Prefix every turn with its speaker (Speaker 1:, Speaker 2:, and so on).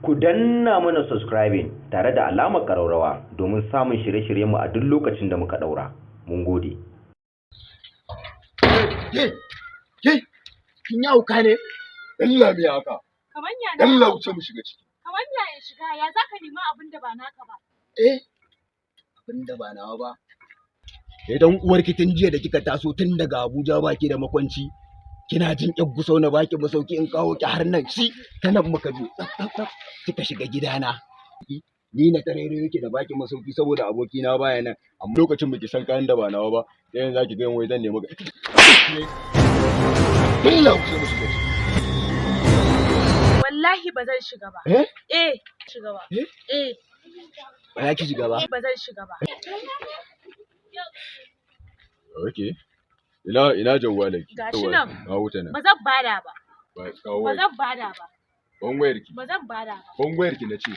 Speaker 1: Ku danna mana subscribing tare da alamar ƙararrawa domin samun shirye-shiryenmu a duk lokacin da muka ɗaura. Mun gode.
Speaker 2: Ke, ke, kin yi hauka ne?
Speaker 3: Dalla me haka?
Speaker 4: Kamar ya na
Speaker 3: Dalla wuce mu shiga ciki.
Speaker 4: Kamar ya in shiga, ya za ka nemi abin da ba naka ba?
Speaker 2: Eh, abin da ba nawa ba. Idan uwarki tun jiya da kika taso tun daga Abuja baki da makwanci, kina jin ƴar gusau na baki masauki in kawo ki har nan shi ta nan muka biyo tsaf tsaf tsaf kika shiga gidana. Ni na tarero yake da baki masauki saboda abokina baya nan.
Speaker 3: Amma lokacin baki san kayan da ba nawa ba, sai yanzu zaki ga wai zan nemi.
Speaker 2: Dalla wuce mu shiga ciki.
Speaker 4: Wallahi ba zan shiga ba.
Speaker 2: Eh?
Speaker 4: Eh, shiga ba.
Speaker 2: Eh?
Speaker 4: Eh,
Speaker 2: Ba za ki shiga ba.
Speaker 4: ba zan shiga ba.
Speaker 3: Okay. Ina jawwalan ki?
Speaker 4: Gashi nan.
Speaker 3: Kawo ta nan.
Speaker 4: Ba zan bada ba.
Speaker 3: Ba kawo
Speaker 4: Ba
Speaker 3: wayar.
Speaker 4: zan bada ba.
Speaker 3: Ban wayar ki.
Speaker 4: Ba zan bada ba.
Speaker 3: Ban wayar ki nace.